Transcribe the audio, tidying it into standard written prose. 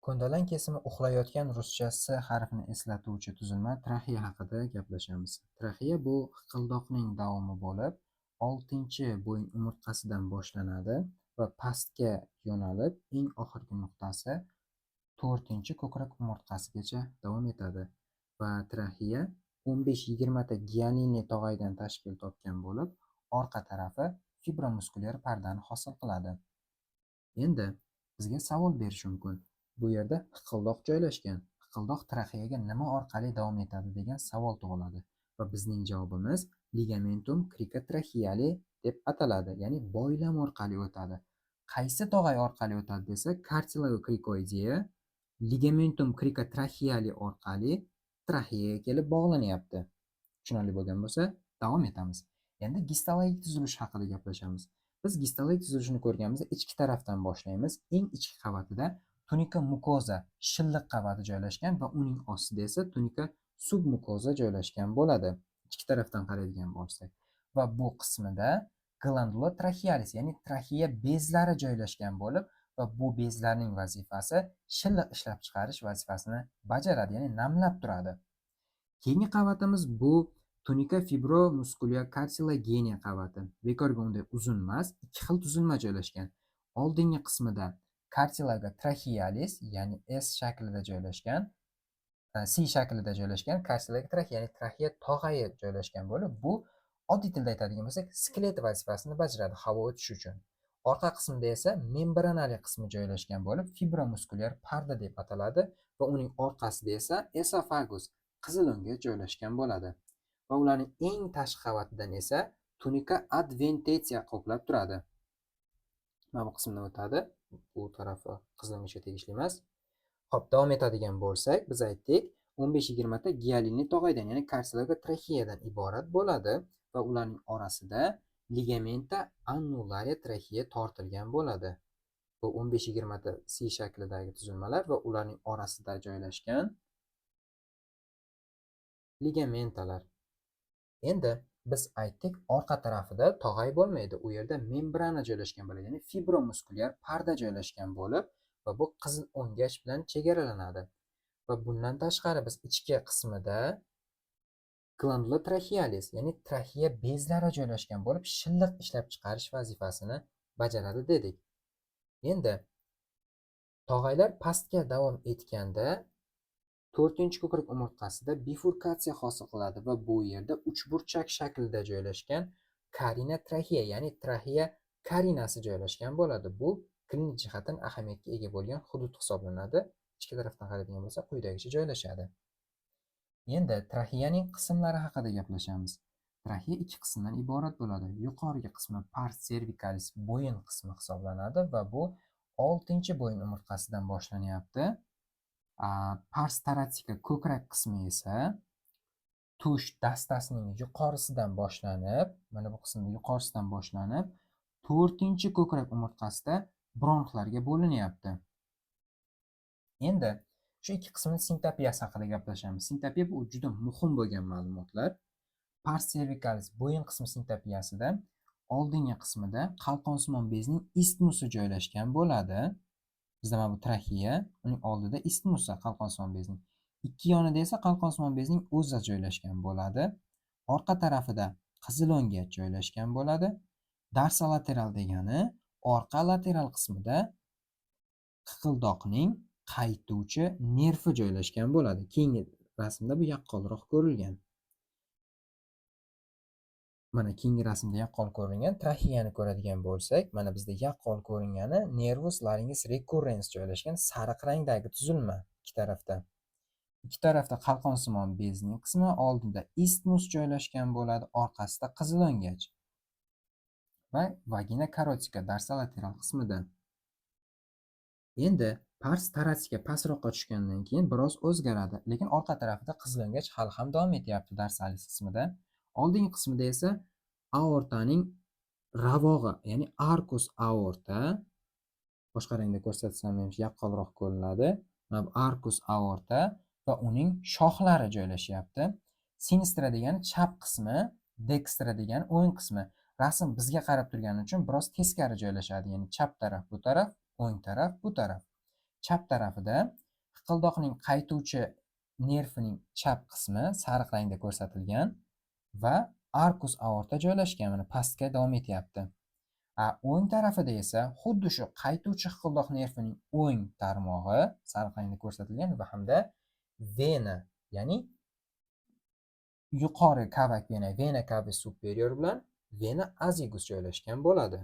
Ko'ndalang kesimi uxlayotgan ruscha S harfini eslatuvchi tuzilma traxeya haqida gaplashamiz. Traxeya bu hiqildoqning davomi bo'lib, 6-bo'yin umurtqasidan boshlanadi va pastga yo'nalib, eng oxirgi nuqtasi 4-ko'krak umurtqasigacha davom etadi. Va traxeya 15-20 ta gialinli tog'aydan tashkil topgan bo'lib, orqa tarafi fibromuskulyar pardani hosil qiladi. Endi bizga savol berish mumkin. Bu yerda hiqildoq joylashgan. Hiqildoq traxeyaga nima orqali davom etadi degan savol tug'iladi va bizning javobimiz ligamentum cricotracheale deb ataladi, ya'ni boylam orqali o'tadi. Qaysi tog'ay orqali o'tadi desa, cartilago cricoidea ligamentum cricotracheale orqali traxeyaga kelib bog'lanyapti. Tushunarli bo'lgan bo'lsa, davom etamiz. Endi gistologik tuzilish haqida gaplashamiz. Biz gistologik tuzilishini ko'rganimizda ichki tarafdan boshlaymiz. Eng ichki qavatida tunika mukoza, shilliq qavati joylashgan va uning ostida esa tunika submukoza joylashgan bo'ladi. Ichki tarafdan qaraydigan bo'lsak va bu qismida glandula trachealis, ya'ni traxeya bezlari joylashgan bo'lib va bu bezlarning vazifasi shilliq ishlab chiqarish vazifasini bajaradi, ya'ni namlab turadi. Keyingi qavatimiz bu tunika fibromuskulyar kartilageniya qavati. Bekorga unday uzun emas, ikki xil tuzilma joylashgan. Oldingi qismida cartilago trachealis, ya'ni S shaklida joylashgan, C shaklida joylashgan cartilago traxea, ya'ni traxeya tog'ayi joylashgan bo'lib, bu oddiy tilda aytadigan bo'lsak, skelet vazifasini bajaradi havo o'tishi uchun. Orqa qismida esa membranali qismi joylashgan bo'lib, fibromuskulyar parda deb ataladi va uning orqasida esa esofagus, qizil o'ngach joylashgan bo'ladi. Va ularning eng tashqi qavatidan esa tunika adventitia qoplab turadi. Mana bu qismdan o'tadi. Bu tarafi qizil o'ngachga tegishli emas. Xo'p, davom etadigan bo'lsak, biz aytdik, 15-20 ta gialinli tog'aydan, ya'ni cartilago traxeyadan iborat bo'ladi va ularning orasida ligamenta annularia traxeya tortilgan bo'ladi. Bu 15-20 ta C shaklidagi tuzilmalar va ularning orasida joylashgan ligamentalar. Endi biz aytdik, orqa tarafida tog'ay bo'lmaydi. U yerda membrana joylashgan bo'ladi, ya'ni fibromuskulyar parda joylashgan bo'lib va bu qizil o'ngach bilan chegaralanadi. Va bundan tashqari biz ichki qismida glandula trachealis, ya'ni traxeya bezlari joylashgan bo'lib, shilliq ishlab chiqarish vazifasini bajaradi dedik. Endi tog'aylar pastga davom etganda 4-ko'krak umurtqasida bifurkatsiya hosil qiladi va bu yerda uchburchak shaklida joylashgan karina traxeya, ya'ni traxeya karinasi joylashgan bo'ladi. Bu klinik jihatdan ahamiyatga ega bo'lgan hudud hisoblanadi. Ichki tarafdan qaraydigan bo'lsak, quyidagicha joylashadi. Endi traxeyaning qismlari haqida gaplashamiz. Traxeya ikki qismdan iborat bo'ladi. Yuqorgi qismi pars cervicalis, bo'yin qismi hisoblanadi va bu 6-bo'yin umurtqasidan boshlanyapti. Pars thoracica, ko'krak qismi esa tush dastasining yuqorisidan boshlanib, mana bu qismda yuqorisidan boshlanib, 4-ko'krak umurtqasida bronxlarga bo'linyapti. Endi shu ikki qismning sintopiyasi haqida gaplashamiz. Sintopiya bu juda muhim bo'lgan ma'lumotlar. Pars cervicalis, bo'yin qismi sintopiyasida oldingi qismida qalqonsimon bezning istmusi joylashgan bo'ladi. Bizda mana bu traxeya, uning oldida istmusi qalqonsimon bezning. Ikki yonida esa qalqonsimon bezning o'zi joylashgan bo'ladi. Orqa tarafida qizil o'ngach joylashgan bo'ladi. Dorsolateral degani orqa lateral qismida hiqildoqning qaytuvchi nervi joylashgan bo'ladi. Keyingi rasmda bu yaqqolroq ko'rilgan. Mana keyingi rasmda yaqqol ko'ringan traxeyani ko'radigan bo'lsak, mana bizda yaqqol ko'ringani nervus laryngis recurrens joylashgan sariq rangdagi tuzilma ikki tarafda. Ikki tarafda qalqonsimon bezning qismi, oldida istmus joylashgan bo'ladi, orqasida qizil o'ngach va vagina carotica dorsolateral qismida. Endi pars thoracica pastroqqa tushgandan keyin biroz o'zgaradi, lekin orqa tarafida qizil o'ngach hali ham davom etyapti dorsalis qismida. Oldingi qismida esa aortaning ravog'i, ya'ni arcus aorta, boshqa rangda ko'rsatsam ham yaqqolroq ko'rinadi. Mana bu arcus aorta va uning shoxlari joylashyapti. Sinistra degani chap qismi, dextra degani o'ng qismi. Rasm bizga qarab turgani uchun biroz teskari joylashadi, ya'ni chap taraf bu taraf, o'ng taraf bu taraf. Chap tarafida hiqildoqning qaytuvchi nervining chap qismi sariq rangda ko'rsatilgan va arkus aorta joylashgan, mana pastga davom etyapti. O'ng tarafida esa xuddi shu qaytuvchi hiqildoq nervining o'ng tarmog'i sariq rangda ko'rsatilgan va hamda vena, ya'ni yuqori kavak vena, vena cava superior bilan vena azygos joylashgan bo'ladi.